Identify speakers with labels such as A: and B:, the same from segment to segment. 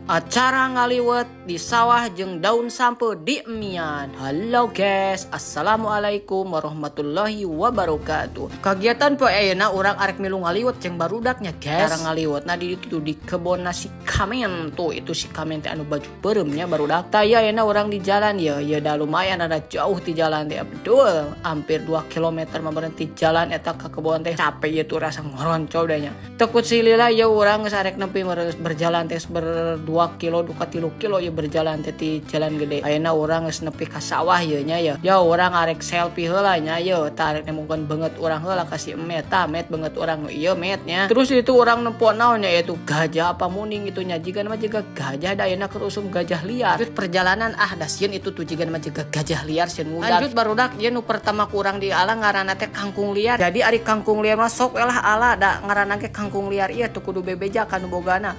A: Acara ngaliwet di sawah jeung daun sampeu di emian. Halo guys, assalamualaikum warahmatullahi wabarakatuh. Kegiatan poe ayeuna urang arek milu ngaliwet jeung barudaknya, guys. Cara ngaliwetna di ditu, di kebon si Kamen tuh. Itu si Kamen teh anu baju beureumnya, barudak. Tah, ya ayeuna urang di jalan ya, ya dah lumayan ada jauh di jalan teh, betul hampir 2 km mah berhenti jalan eta ke kebon teh. Capek ya tuh, rasa ngoroncol deh nya. Tekut silila ya urang geus arek nepi berjalan teh ber 2 kilo duka 3 kilo ya berjalan teh di jalan gede. Ayeuna urang geus nepi ka sawah ye nya ya. Ya urang arek selfie heula nya ye, tah arek nemukeun beungeut urang heula ka si Emet. Tah, Met, beungeut urang nu ieu, Met, nya. Terus itu urang nempo naon nya itu, gajah apa muning itu nya? Jiga mah jiga gajah da ayeuna keur usum gajah liar. Lanjut perjalanan, ah da sieun itu tuh, jiga mah jiga gajah liar, sieun ngudag. Lanjut, barudak, ieu nu pertama kurang di ala ngaranna teh kangkung liar. Jadi ari kangkung liar mah sok we lah ala, da ngaranna ge kangkung liar, ieu tuh kudu bebeja ka nu bogana.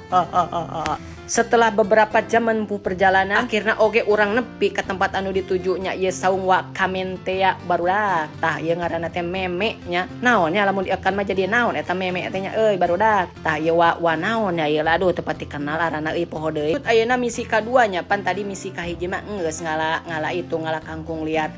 A: Setelah beberapa jam menempuh perjalanan, akhirnya oge urang nepi ke tempat anu ditujunya, ieu saung Wa Kamentea, barudak. Tah, ieu ngaranna teh meme nya. Naon nya lamun diakan mah jadi naon eta meme teh nya euy, barudak? Tah, ieu wa wa naon nya ieu? Aduh, teu pati kenal aranna euy, poho deui. Ayeuna misi kadua nya, pan tadi misi kahiji mah geus ngala ngala itu, ngala kangkung liar.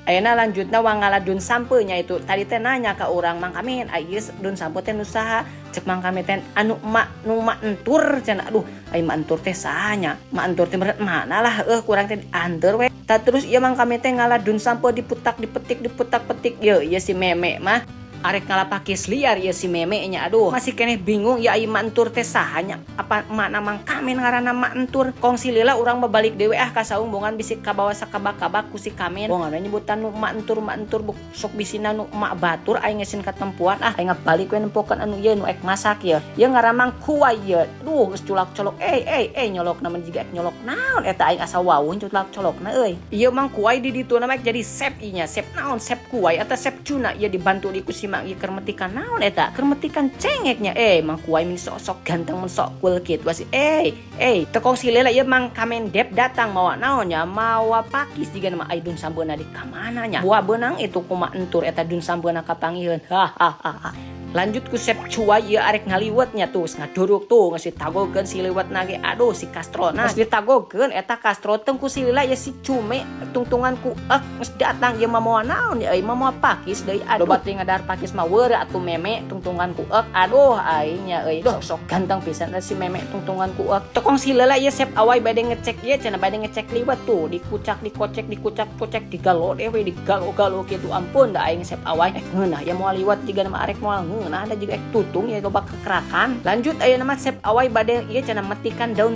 A: Ayeuna lanjutna wa ngala dun sampeu nya. Itu tadi teh nanya ka urang, "Mang Kamen, ieu dun sampeu teh nu saha?" Cek Mang Kamen teh anu emak nu mak entur cenah. Aduh, ai mak entur teh saha nya? Mak entur teh berat mana lah, kurang teh anteur we. Tah, terus ieu Mang Kamen teh ngala dun sampeu, diputak dipetik, diputak petik. Ye ieu si meme mah arek ngala pakis liar ya si meme nya. Aduh, masih keneh bingung ya, ai mak entur teh saha nya? Apa makna Mang Kamen ngaranna mak entur? Kong silila urang babalik dewe ah ka saung, bongan bisi kabawa sakabak-kabak ku si Kamen, bongan nyebutan nu mak entur, mak entur, sok bisina nu mak batur. Aing ngesin katempuan ah, aing balik we nempokan anu ieu nu ek masak ya. Ieu ngaramang kuai ye. Duh, geus culak colok, eh eh eh, nyolok namun jiga ek nyolok naon eta, aing asa wawuh culak colokna euy. Ieu mang kuai di ditu nama jadi chef inya, chef naon, chef kuai atau chef cuna ieu? Dibantu di ku si mang ieu kermetikan naon eta, kermetikan cengeknya. Eh, mang kuai min sok-sok ganteng, mun sok cool kitu sih. Eh eh, tekong silela ieu Mang Kamen Dep datang mawa naon nya, mawa pakis jiga nama. Ai dun sampeuna di kamana nya? Buah beunang itu kuma entur eta dun sampeuna kapanggihkeun. Hahaha. Lanjut ku Chef Cuai ieu arek ngaliwetnya tuh, ngaduruk tuh ngasih tagogeun si liwet nage. Aduh, si Castro, nah geus ditagogeun eta Castro teng ku si lila ya, si Cume tungtungan ku ek geus datang. Ieu mah mawa naon ya euy? Mawa pakis deui. Aduh, loba teh ngadar pakis mah weureu atuh. Meme tungtungan ku ek, aduh, aing nya euy, sok sok ganteng pisan si meme tungtungan ku ek. Tokong si lila ieu Chef Awai bade ngecek ieu cenah, bade ngecek liwet tuh, dikucak dikocek, dikucak kocek, digalo dewe, digalo-galo kitu. Ampun da aing, Chef Awai eh ngeunah ya moal liwat jiga nama arek moal ngeunah ada juga ek tutung ya, loba kekerakan. Lanjut, ayeuna mah Chef Awai bade ieu cenah, metikan daun.